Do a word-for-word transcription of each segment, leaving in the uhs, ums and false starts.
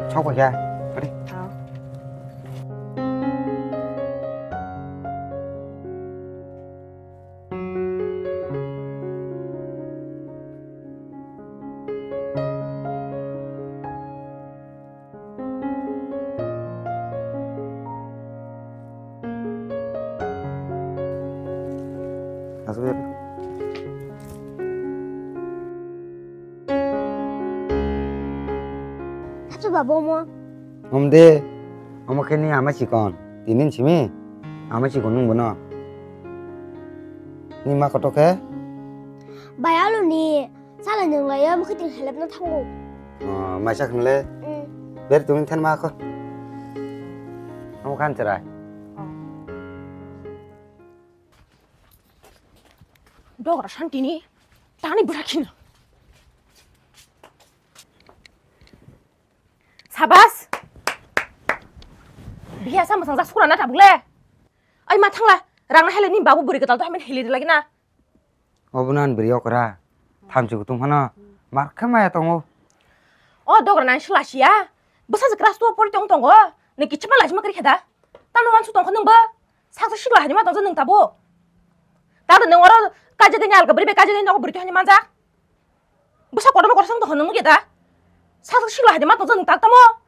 Sok paikha. Adi. Aswk. Hapsa babo mo. Om de. Omo khe ni ama chikon. Tinin simi. Ama chikon nung bono. Ni ma koto khe? Bayalo ni. Sala nung lai ya mukhiting helep na thango. Oh, maisa khunle. Mm. Ber tungin than ma ko. Omo khan cherai. Dogra santini tani bwsa khina. Sabas. Biya sa masang ja sura na tabuk le. Ai ma thangla rang na hele ni babu buri katal to hamen hili lagi na. Obo nan buri okra. Thamchi kutung hano. Mar khe maya tongo. O dogra nang sila siya. Bwsa je class two pori tong tongo. Ni kichima lajima kri kheda. Tamo wansu tong khonung bo. Saksa sikla haini ma tongsa nung tabo. Tado nung oro kaje gani alga buri be kaje gani nogo buri to haini manjak. Bwsa kotorma kotor sang tong nung nugya da. Saksa sikla haini ma tongsa nung tak tamo.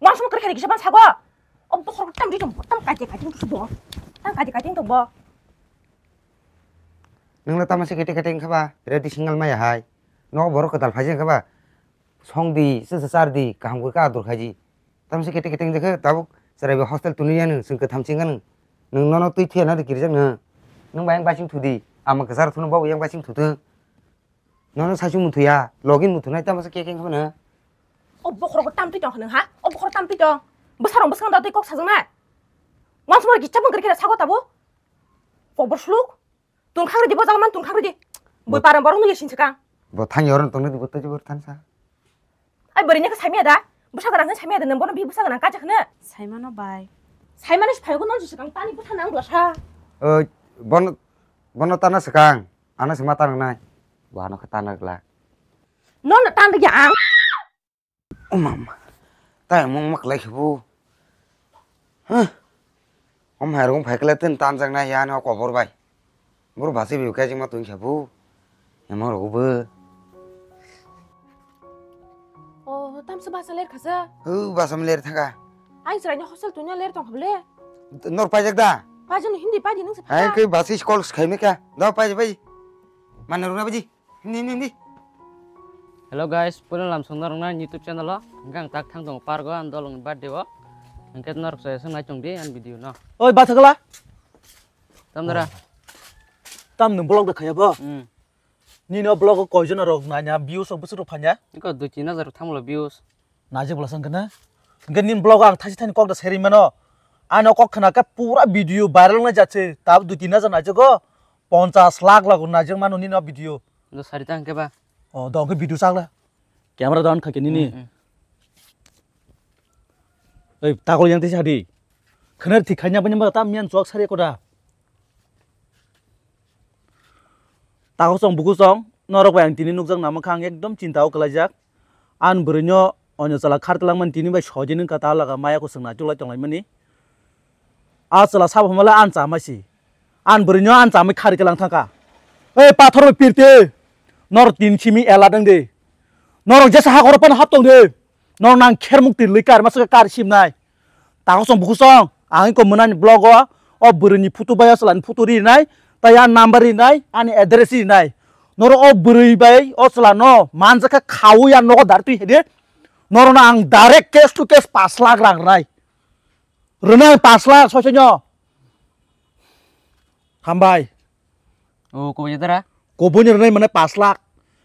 Wansukma kwrwi khaidi kisa ban sago. O bokhorok tam ri tong, tam kaje kaje tong bo. Tam kaje kaje tong bo. Nungla tamo se kete kete wngkha ba, ready single maya hai. Nogo borok kwtal phaijak wngkha ba. Song di, se se char di, kaham khe ka adur khaidi. Tamo se kete kete wngjakha, tabuk chwrai bai hostel tuni ya nung, chwng kwtham chwng nung. Nung nono twi thuya na di kirijak nung. Nung bai yang basing thudi, ama kwchar thuno bo yang basing thutung. Nono saichung muthuya, login muthunai tamo se keke wngkha ba nung. O bokhorok tam twi tong kha nung ha? O bokhorok tam twi tong. Bwsarok bwskango da twi kok sajak na. Wansukma kisa bwng kwrwi khe sago tabo. Kobor suluk. Tungkhang ridi bo jang man tungkhang ridi. Boi Bo- paran borok nugya sin swkang. Bo thang yorong tongna di bo tei bor thansa. Ai bwrwi nokha saimaya da. Bwsa gwnang khe saimaya da nung bono bi bwsa gwnang kacha khne. Saimano bai. Saimano si phayo non si swkang tani bwsa nang bwsa. Oi bono bono tana swkang. Ano se ma tanang nai. Bo ano khe tana gla. Nono tan rwgya ang. O mama, tai mung mak lai khe bo. Huh. O mai rung phai kle tin tan jak nai ya no kobor bai. Bor basi bi khe jingma tun khe bo. Emo rok bo. O, tamsa basa ler khasa. Hu, basa ler thaka. Ai chwrai ni hostel tunya ler tong kha bole. Nor paijak da? Paijak ni hindi paidi nung se. Hai phai. Khe basi call khai me kha. Da pai pai. Mana runa baji. Hindi, hindi, hindi. Hello guys, puila lam song narwkna YouTube channel o. Hwnkhe ang tak thang tongo park o, ang dolong ni birthday o. Hwnkhe norok chaya song nai tong di ang video no. Oi, bathakla. Tamdara. Tam nung vlog da khaya bo? Hmm. Nini o vlog o koijon rok nanya, views rok bwswk rok phanya? Iko dui tin hajar thangmalo views. Naijak bwla sang kana? Hwnkhe nini vlog o ang thaisi thani kok da serwi mano. Ano kok khna khe pura video viral wngnai jat se. Tab dui tin hajar naijago. Ponchas lakh lakh naijakmano nini o video. Do sari ta hwnkhe ba? O do hwnkhe video chakla. Camera down kha khe nini. Hmm, hmm. Ei takol yang tisa di. Khna thik khaina bani ba ta miyan chok sari koda. Takhosong bukhusong, norok bai ang tini nukjak nangma kha, ang ekdom chinta o kwlaijak. Ang bwrwino onyo chwla khar twlangmani tini bai soi din wngkha, ta laga maya kwchwng naichuk lai tonglaimani. A chwla sabo hwnba le ang chamai si. Ang bwrwino ang chamai khari kwlang thangkha. Ei pathor bai pirti, norok tin simi ela dang de. Norok jesa hakoro phano hap tong de. Norok nang khermuk tirlwi kar masa kar simnai. Takhosong bukhusong, ang iko mwnani vlog o, o bwrwini photo bai o chwlani photo rinai, tai a number rinai, ani address rinai. Norok o bwrwi bai o chwlano manjakha khaui a nogo dar twi hede. Norokno ang direct cash to cash pash lakh rang rwnai. Rwnai pash lakh soisoino. Hambai. O, koboi dara? Koboi ni rwnai mane pash lakh.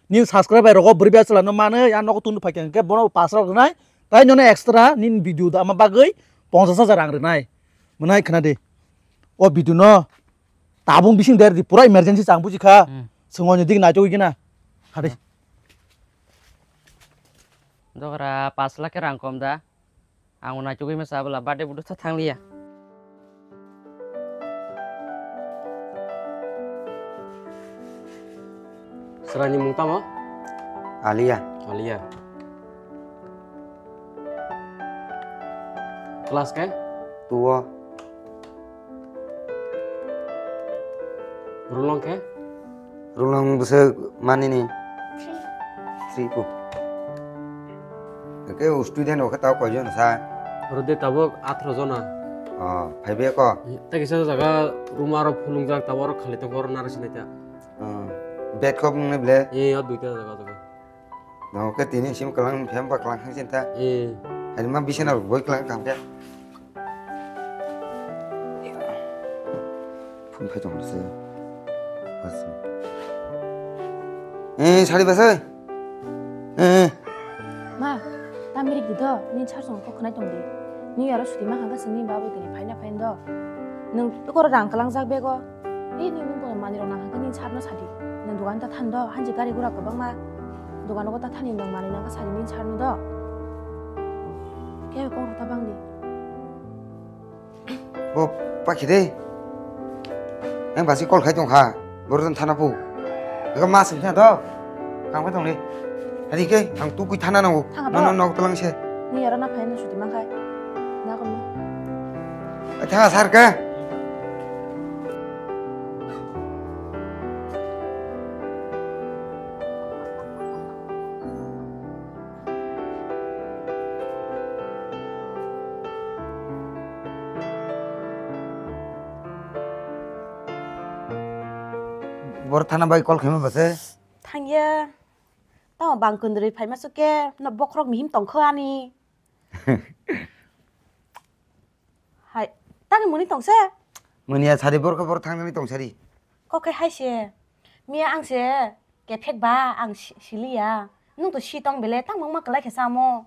Nini subscriber rogo bwrwi bai chwla no mane, ya nogo tunu phai khe bono pash lakh rwnai. Tai nono extra nini video da ma bagwi ponchas hajar rang rwnai. Mwnai khna di. O video no tabung bising der di pura emergency chang buji kha. Hmm. Swngo ni dik nai chogwi gina. Hadi. Dogra pash lakh rang kom da. Ang unaisugwi masa abla birthday budu sa thangliya. Srani mung tamo? Alia. Alia. Class khe? Two o. Rulong khe? Rulong bwswk manini? Three po. Hwnkhe o student rok khe tao koijon sa? Oro de tabuk atharoh jona. Oh, phaibe ko? Tei kisa jaga room aro phulungjak, tabuk oro khali tongkha, oro naro sinai ta. Oh, bed kok nwngnai ble? Ee, o duita jaga jaga. Nokhe tini sim kwlang phiyam ba kwlang thang sinta. Ee. Ani ma bisina rok boi kwlang thang khe. Phone phai tong se. Bas. Eh, sari bas oi. Eh. Ma, tambirik di do, ni char song kok khnai tong di. Ni aro suti ma hangka sini babu tini phaina phain do. Nung koro rang kalang jak bego. Ei, ni nung kono manwi rok nang hangka ni charno sadi. Nang dogan ta than do, hanji gari gura kwbangma. Dogan rogo ta thani nang manwi nang sadi ni charno do. Khe kok ta bang di. Bo pakhi de. Ang basi call khai tong kha. Borok thana pu. Ega ma sing kha do. Kang pai tong ni. Hari ke ang tu kui thana nango. Thang abo. Nono nok talang se. Ni aro na phai na suti mang khai. Na kon ma. Thang sar ka. Bor thana bai call khaima base. Thangya. Tamo bang kundri phaima suke no bokhorok mihim tongkho ani. Hai, tani muni tongse? Muni ya sari bor khe bor thangnani tongsari. Kok khe hai se. Miya ang se kephek ba ang si-, siliya. Nung to si tong bele tang mangma kwlai khe samo.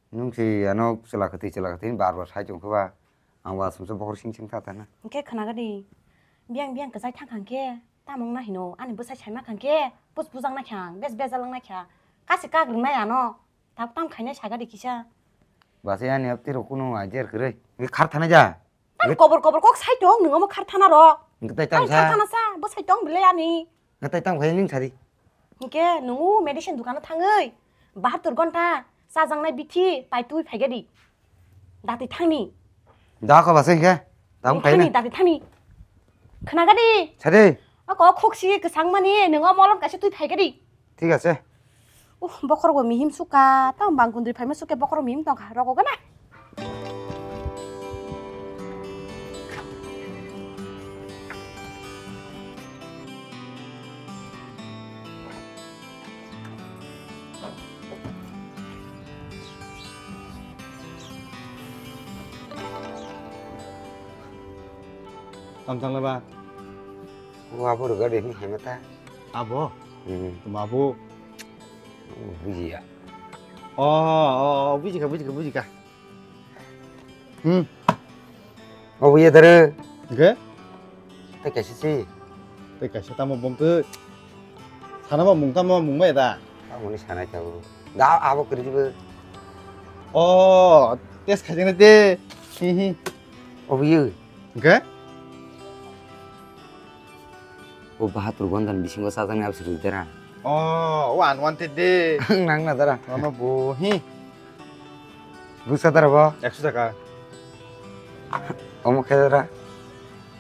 Nung si ano chwla kwtwi chwla kwtwi bar bar sai tong khe ba. Ang wa sumsa bokhor sing sing ta ta na. Hwnkhe khwna gadi. Biyang biyang kwchai thang khang khe tamung na hino ani bwsai saima khang khe pus bujang na khe ang bes bejal lang na khe. Kasi kagri nai ano. Tak tam khainai saga di kisa. Basi ani apti rok kuno idea kwrwi. Nge khar thana ja. Tam kobor kobor kok sai tong nung omo khar thana ro. Nge tai tam tam khar sa. Thana sa bo sai tong bile ani. Nge tai tam khai ning sari. Nge nungu medicine dukano thangwi. Bahatur gonta sajang nai bithi pai tui phai gadi. Dati thangni. Da ko basi nge. Tam khai na. Thangni dati thangni. Khna gadi. Sari. Ako khuk si kwsang mani nung omo lom kaisa tui phai gadi. Thik ase. Uh, bokhorok bo mihim suka, tamo bang kundri phaima suke bokhorok mihim tongkha, rogo gana. Tam tang leba. O abo rwgadi hwn hai mata. Abo? Hmm. Tuma abo? Oh, bujiya. Oh, oh, oh, bujika, bujika, bujika. Hmm. Obo ye dare. Ge? Tei kaisa si. Tei kaisa tamo bom twi. Sana ba mung tamo mung mai da. Tamo ni sana ta. Da abo kiri dibe. Oh, test khaijak na de. Hi hi. Obo ye. Ge? O Bahatur Gonda ni bisingo chajaknai abo se rwdera. Oh, o unwanted de. Ang nang na dara. Ono bo hi. Busa dara bo. Ekso taka. Omo khe dara.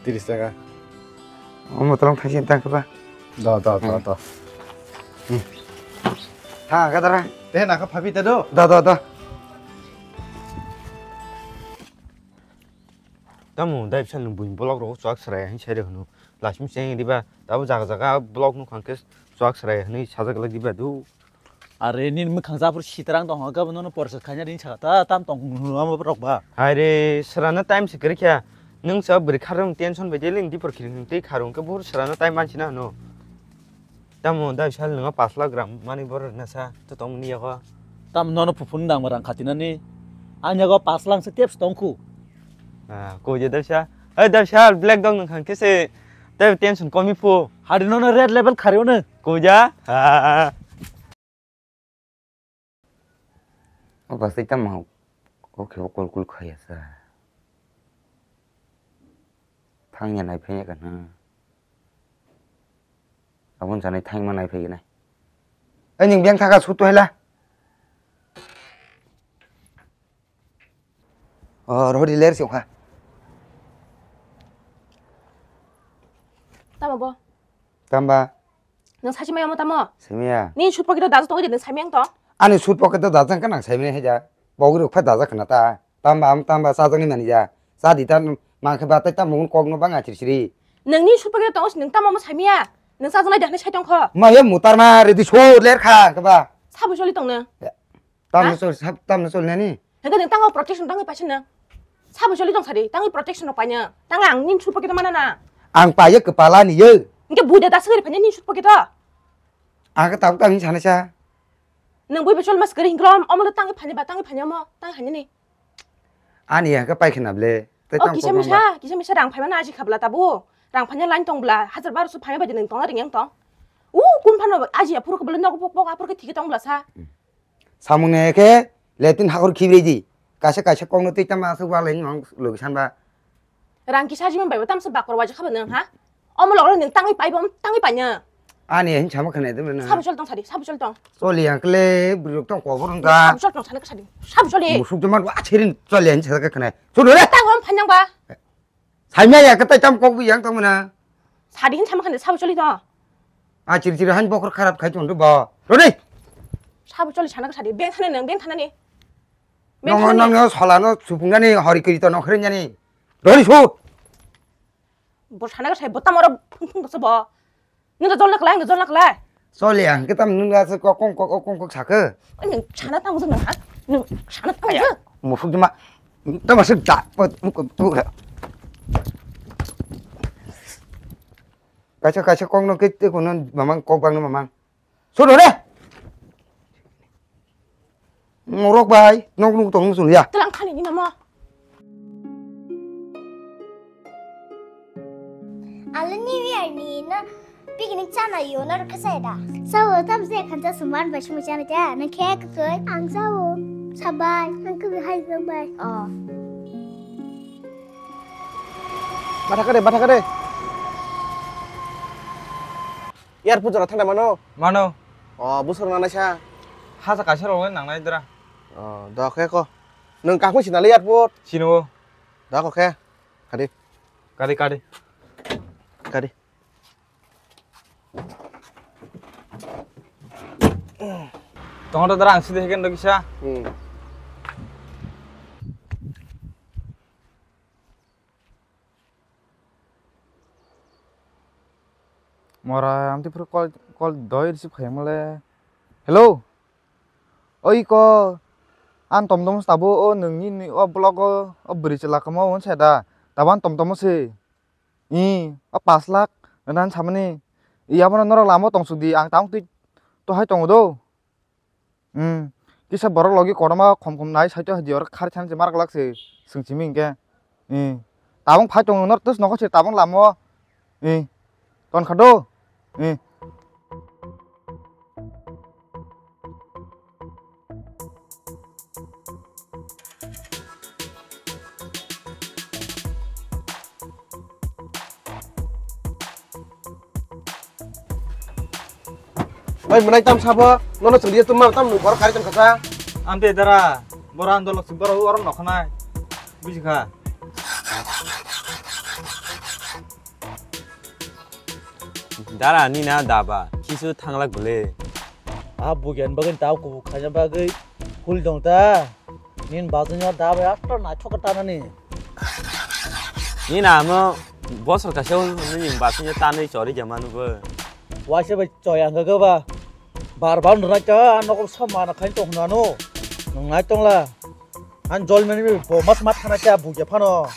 Tiris taka. Omo tolong thaisi tang khe ba. Do, do, do, hmm, do. Hmm. Tha ga dara. Te na kha phabi te do. Do, do, do. Tamo dai bwsal nwng buini vlog rok chuak srai hai sai rw hwno. Lasimi cheng diba tabo jaga jaga vlog nukha hwnkhe chuak srai hwnwi sajak glak diba du. Are nini mwkhang japhuru sitarang tong hwnkhe bono porsa khaina ring saka ta tam tong hwnwi rok ba. Hai re srana time se kwrwi kha. Nwng sa bwrwi kharwng tension bai daily dipor khiring tei kharwng khe buphuru srana time manchina hwno. Tamo dai sal nwngo pash lakh gram mani borok nasa to tongmani yago. Tam nono phupun nang rang khatinani. Ang yago pash lakh se tepsi tongkhu. Ah, ko je dai sa. Hey dai sal black dog nang khang kese. Tei tension komi phu. Hari nono red level khari ono. Ko ja? Ah. O bwsai tamo o khe o kol kul khaya sa. Thangya nai phaiya kana. Aboni sanai thangma nai phaiya nai. Ai ning beng thaka sutu haila. Oh, rodi ler sih ha. Tamo bo? Tamba? Nang sachi maya mo tamo? Simiya. Ni sut pocket dajak tongo de nang samiya to? Ani sut pocket dajak ka nang samiya he ja. Bogri ukha dajak khna ta. Tamba am tamba sajak ni mani ja. Sa di tan mang khe ba tai tamo kok no bang achir siri. Nang ni sut pocket tongo nang tamo mo samiya. Nang sajak nai de hne sai tong kho. Ma ye mutar ma redi so ler kha khe ba. Sabo choli tong na. Tamno chol, sab-, tamno chol nani? Hingke nang tango protection tangwi paisina. Sabo choli tong sadi, tangwi protection rok paina. Tangwi ang nin sut pocket mana na. Ang paiye kepala ni ye. Hingke buida da sengri paina nin sut pocket. Ang ke tabuk tangwi sana sa. Nang bui bechol mas kering krom, omo tangwi paina ba, tangwi paina mo, tangwi paina ni. Ani ya ke pai khna ble. Tei Oh, tang kisa kok misa, mangba. Kisa misa rang phaimano aji khabla tabo. Rang phaina line tong bla, hajar baro so phaima badi nang tong ring yang tong. U, kun phano aji aphuru khabla nok pok pok aphuru ke thike tong bla sa. Samung ne ke letin hakur khibrei di. Kaisa kaisa kok no tei tama asuk wala hin mang logi san ba. Rang kisa aji man bai tam sa bakor waja khaba nang ha. Omo logro nang tangwi pai bom, tangwi pai nya. Ani hin sama khna de na. Sabo chol tong sadi, sabo chol tong. Choli yang kle bruk tong kobor ong ta. Sabo chol tong sana ka sadi. Sabo choli. Musuk de man wa cherin choli hin sa ka khna. Chol re. Tang rom phanyang ba. Saimya ya ka tai tam kok bi yang tong mana. Sadi hin sama khna sabo choli tong. A chiri chiri han bokor kharap khai tong do ba. Rodi. Sabo choli sana ka sadi. Beng thana nang, beng thana ni. Beng Nong thana nong ni. Nong sola no supung nani hori kiri to nong khren nani. Rodi su. Bo sana ka sai bo tamaro phung phung boso bo. Nung da jol na khlai, nung da jol na khlai. Choli ang ke tam nung da se kok kong kok kong kok sake. Nung sana tang jeng ha? Nung sana tang Aya, jeng. Musuk jema. Tama se da. Kaisa kaisa kok no ke te kono mamang kok bang no mamang. Sodo re. Morok bai, nok nuk tong sun ya. Telang khani ni mama. Ala New Year ni na picnic chana yo na rwkha sai da. Sao tam se khancha suman bai sumu chana cha na khe koi. Ang sao sabai, ang khe hai sabai. Oh. Batha kade, batha kade. Airport jora thangna mano? Mano. O, busur nang naisa? Hasa kaisa rok nangnai dra. O, do khe ko. Nung kakung sinale airport? Sino. Do ko khe. Kadi. Kadi, kadi. Kadi. Tongo dra ang sidi heken do kisa. Hmm. Mora, amtwi phuru call, call doi receive khaiyang mole. Hello? Oi ko, ang tom tom tabo o nungni ni o block o, o bwrwi chwla kwma o wngsa da. Tabo ang tom tom se. I, o pash lakh, nan samani. I, abono norok lama o tongsuk di, ang tang twi to hai tongo do. Hmm. Kisa borok logi kotorma khom khom nai saito hai di oro khari thani se marak lak se swng simi hinkhe. Hmm. Tabung phai tongo nor tus nokho se tabung lamo. Hmm. Ton kha do. Hmm. Oi, mwnai tam sabo, nono chwngdi tongma tam nung borok kari tong kha sa. Amte dara, bora andolok si bora oro nokhanai. Buji kha. Dara ni na daba, kisu thanglak bole. A bugen bagin tau kubu khaina bagwi hul dong ta. Nin bazin ya daba ya to na thok ta nani. Ni na mo bosor ka se ni bazin ya ta nei chori jama nu bo. Waise bai choi ang ga ba. Bar bar nung nai ta nokol sa mana khain tong hwnano. Nung nai tong la. Ang jol mani bo mas mat khana kya bugya phano.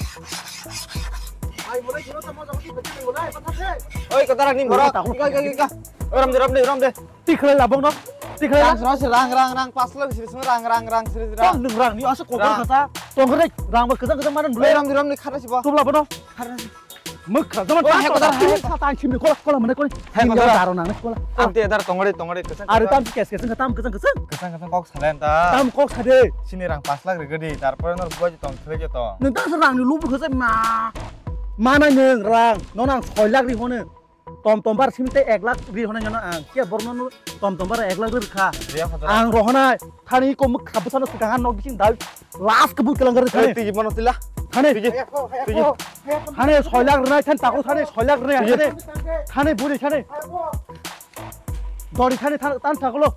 Oi, kotara ni borok. Ika, ika, ika. Oi, ram de, ram de, ram de. Tikhlai labong no. Tikhlai. Rang, rang, rang, rang, rang, pas lagi sini semua rang, rang, rang, sini rang. Tong nung rang ni asa kokor kata. Tong rek rang ba kejang kejang mana. Oi, ram de, ram de, khara sih, bo. Tubla bono. Khara sih. Mukha zaman. Oh, hai, kotor, hai, kotor. Sa tang chimni kola, kola mana kola. Hai, kotor. Daro nang kola. Ang te dar tongore, tongore, kesang. Are tam kes kes tam kesang kesang. Kesang kesang kok salen ta. Tam kok sade. Sini rang pas lakh rega di, tarpore nor buai tong thele to. Nang ta rang ni lubu kesang ma. Mana nang rang, no nang soi lakh ri hone. Tom tom bar simi te ek lakh ri hwnai no ang. Ke borno no tom tom bar ek lakh ri kha. Ang rohonai thani ko muk khabu sano sikang an nok bising dal. Last ke bu kelang gari thani. Tigi mano sila. Thani. Tigi. Tigi. Thani soi lakh rinai than tako thani soi lakh rinai thani. Thani buri thani. Dori thani than tan tako lo.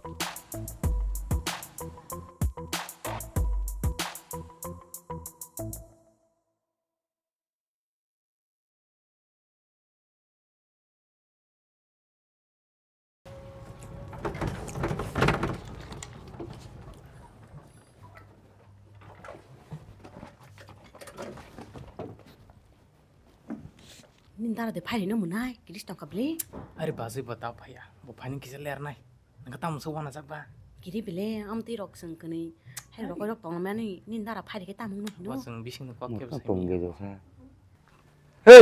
Nini dara de phairino mwnai, kiris tongkha bli. Ari bazwi bo ta phaiya, bo phaini kisa lernai. Nang tamo se wana jakba. Kiri bele, am twi rok seng kani. Hai rok rok tong mani, nini dara phairi ke tamung no hino. Bo seng bising no kok kebo seng. He!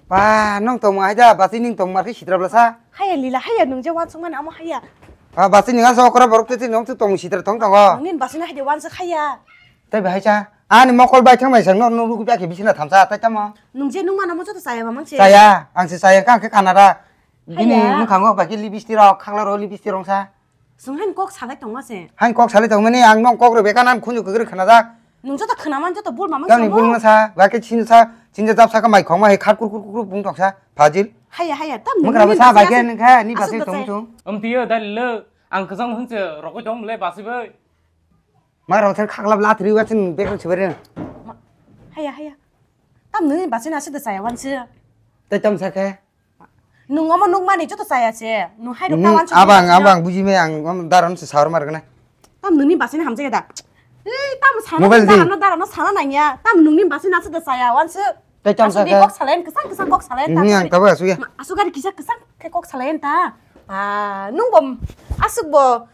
Pa, nong tongma hai da, basi ning tongma khe sitra bla sa? Haya lila, haya nung je wansuk mani amo haya. Pa, basi ning asa okra borok twi twi nong twi tong sitra thong tongo. Nong nin basi na hai de wansuk haya. Tai bahai cha, ani mokol bai thang bai sang nor nor ruku bai khe bisina thamsa, tai tamo? Nung je nung mana mo joto chaya ba mang se. Chaya, ang se chaya, kang khe kanara. Bini mukhango bai khe lipstick rok, khakla rok lipstick rok sa. Chwng haino kok salai tongma se. Haino kok salai tongmani ang nong kok rw beka nan khunju kwkrwi khnajak. Nwng joto khwnaman joto bul mamang. Tamni bul masa, ba khe chinsa, chinsa jap saka mai khongma hai khat kur kur kur bung toksa, fajil. Haya, haya, tam. Mukra basa bai khe nang kha ni basi tong chung. Amtiyo dal le, ang kwchang hunse rokoi tong le basi bai. Mukra basa khaklap lat riwa chin bekal chibai reng. Haya, haya. Tam nini basi na se de saya wan se. Tai tam sa khe. Nung omo nukmani joto chaya se, nung hai rok ta wansuk abang, abang buji me ang, om daron se saur mar gana. Tam nungni basini hamjai da. Ei, tam sana mobile di. Daron, daron sana nangya. Tam nungni basini asa da chaya, wansuk. Tai tam asuk di saka. Kok salain, kesang, kesang kok salain. Ni ang tabo asuk ya. Asuk gari kisa kesang ke kok salain ta. Ah, nung bom, asuk bo.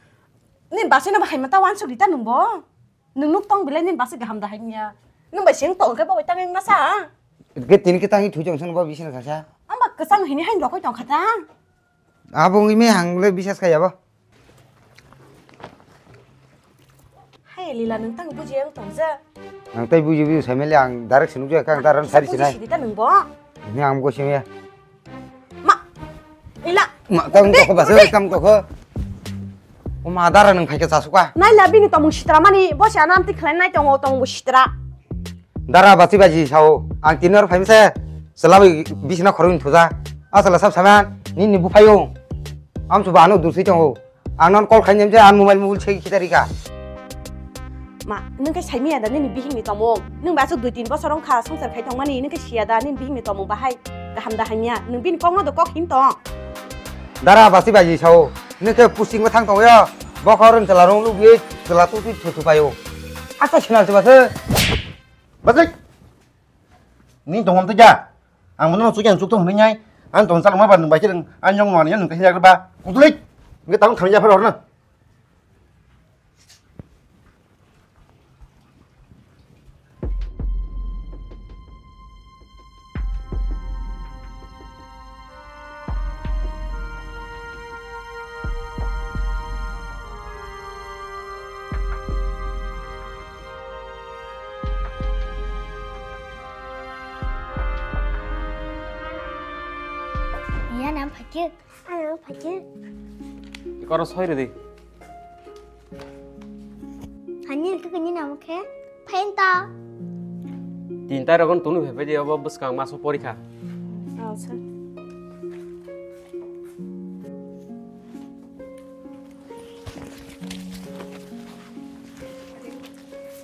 Ni basini bahai mata wansuk di ta nung bo. Nung nuk tong bilai nini basi kaham da hai niya. Nung bai sing tong khe bo tang nasa. Ge tini khe tang thui jong sung bo bisina kasa. Amba kesang hini hai rokoi tong khata. Abo ngi me hang le bisas kaya bo. Hai lila nung tang buji ang tong ja. Ang tai buji buji samele ang direct sinuk ja kang daran sari sinai. Buji sidi ta nung bo. Ni ang go sing ya. Ma, ila. Ma, tang toko basa, tang toko. O ma, dara nung phaikhe chasuka. Naila bini tomung sitra mani, bo se anam ti khlai nai tongo, tomung bo sitra. Dara basi baji sao, ang tinor phaimse, selawi bisina khorwin thuja. Asala sab saman, nini buphayo. Amsu ba ano dusui tongo. Ang non call khainai je ang mobile mobile se khitarika. Ma, nung khe saimiya da nini bihikni tomung? Nung ba aswk dui tin bosor wngkha songchar khai tongmani, nung khe siya da nini bihikni tomung bahai kaham da hamya? Nung bini kokno do kok hin tong. Dara basi baji sao, nung khe pusing bo thang tongyo. Bokhorok chwla rong lubui chwla tu tu thu thu paio. Asa sinal se basa. Bajik. Ni tongmam tei ja. Ang bono chukyan chuk tong hwnwi nai. Ang tong chalma ba nung bai khe ang yang mani nung khe yak ba. Kutulik. Nge tang thang ya phar horna. Iya, nam phakir. Ano phakir. Koro soi redi. Hani ke kini nam khe? Phain ta. Tin ta rogon tunu phephe di obo bwskang maso porikha. Acha.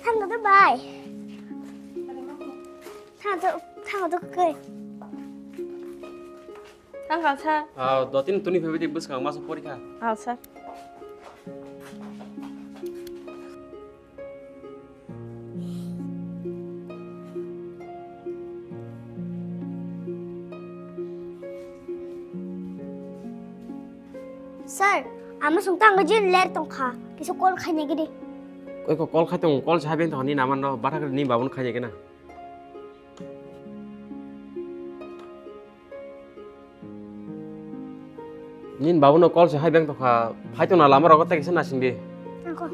Thang da bai. Thang da, thang da kai. Thang kal sa. Ah, dotin tuni phebe di bwskang maso porikha. Acha. Sir, ama sung tang jin ler tong kha. Kisu call khai ne gidi. Oi ko call khai tong, call sa ben tong ni naman ro, bara ni babun khai ne gena. Nini babuno call se hai beng tokha, phai tongna lama rogo tei kisa nasing di. Nangkho.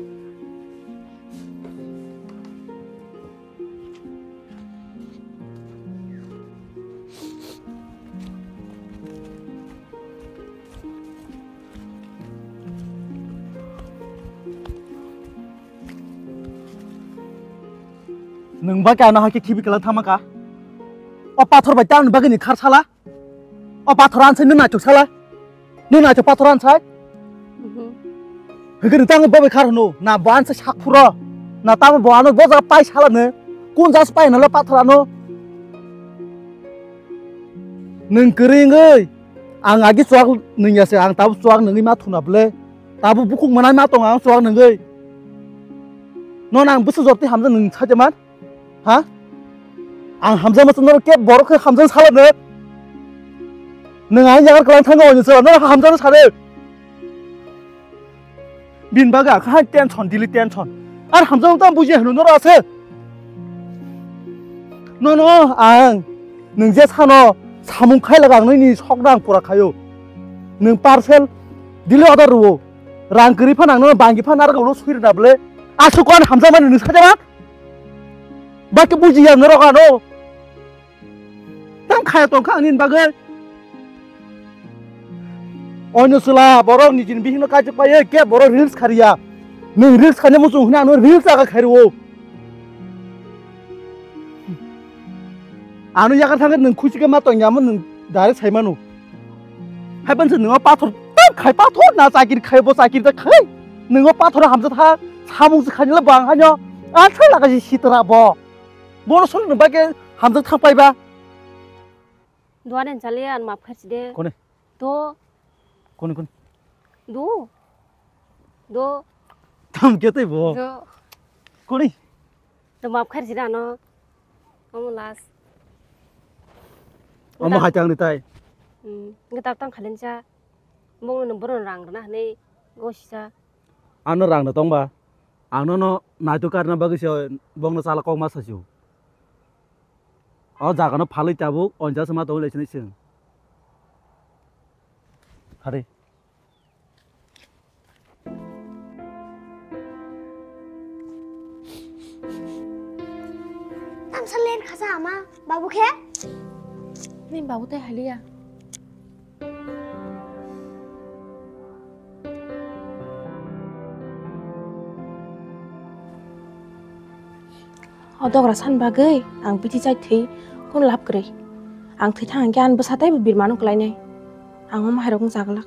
Nwng ba khe ano hai khe khibi kwlwng thangma kha? O pathor bai tamni bagwi ni khar sala? O pathor ansai nwng naithok sala? Nwng naithok pathor ansai? Mhm. Hwnkhe nwng tamo bo bai khar hwno? Na bo ansai sak phuro? Na tamo bo ano bo jaga pai sala nwng? Kun jas pai nalo pathor ano? Nwng kwrwi wngwi ang agi chuak nwng ya se, ang tabuk chuak nwngwi ma thuna bwle? Tabuk bukhuk mwnai ma tongo ang chuak nwngwi? Nono ang bwswk jotoi hamjak nwng sajaman? Ha? Ang hamjakma chwng norok kebo borok khe hamjakma sala nwng? Nwng ang yagar kwlwng thango, oino chwla norok hamjakma sano. Bini bagwi ang kha tension, daily tension. Ar hamjakma tamo bujiya hwnwi norok ase. Nono ang nwng je sano samung khailak ang nini sokno ang pura khaio. Nwng parcel daily order rwo. Rang kwrwi phano ang nono bangi phano narwk ulo swi rwna bwle. Aswk kok hamjakmani nwng sajakma? Baki bujiya norok ano. Tam khaya tongkha ang nini bagwi. Oino chwla borok nijini bihikno kaichuk paiwi kebo borok reels khariya. Nwng reels khaina muchung hwnwi ano reels aga khairwo. Ano yakar thangkhe nwng khuisikhe ma tongya, amo nwng direct saimano. Haiban se nwng o pathor tak khai, pathor na chakiri khai, bo chakiri tak khai. Nwng o pathor hamjak tha, samung se khainila bang haino. A thang laga si sitra bo. Bono solo nwng bagwi hamjak thang paiba. Duane chaliya an map kharchi de. Kone? Do. Kone, kone? Do. Do. Tam khe tei bo? Do. Kone? To map kharchi da no. Omo last. Omo hai tang ni tai. Hmm, ngi tak tang khalen cha. Bong no boro rang na ne go sisa. Ano rang no tong ba. Ang no no naitu karna bagwi se bong no chala kok ma sa siu. O jaga no phalwi tabuk, onja se ma tong le sini sing. Hari. Tamsa len khasa ama, babu khe? Ni babu tai haliya. O dogra san bagwi ang bithi chai thwi, kun lab kwrwi. Ang thwi thang khe ani bwsa teibo birmano kwlainai. Ang omo hairok wng chaglak.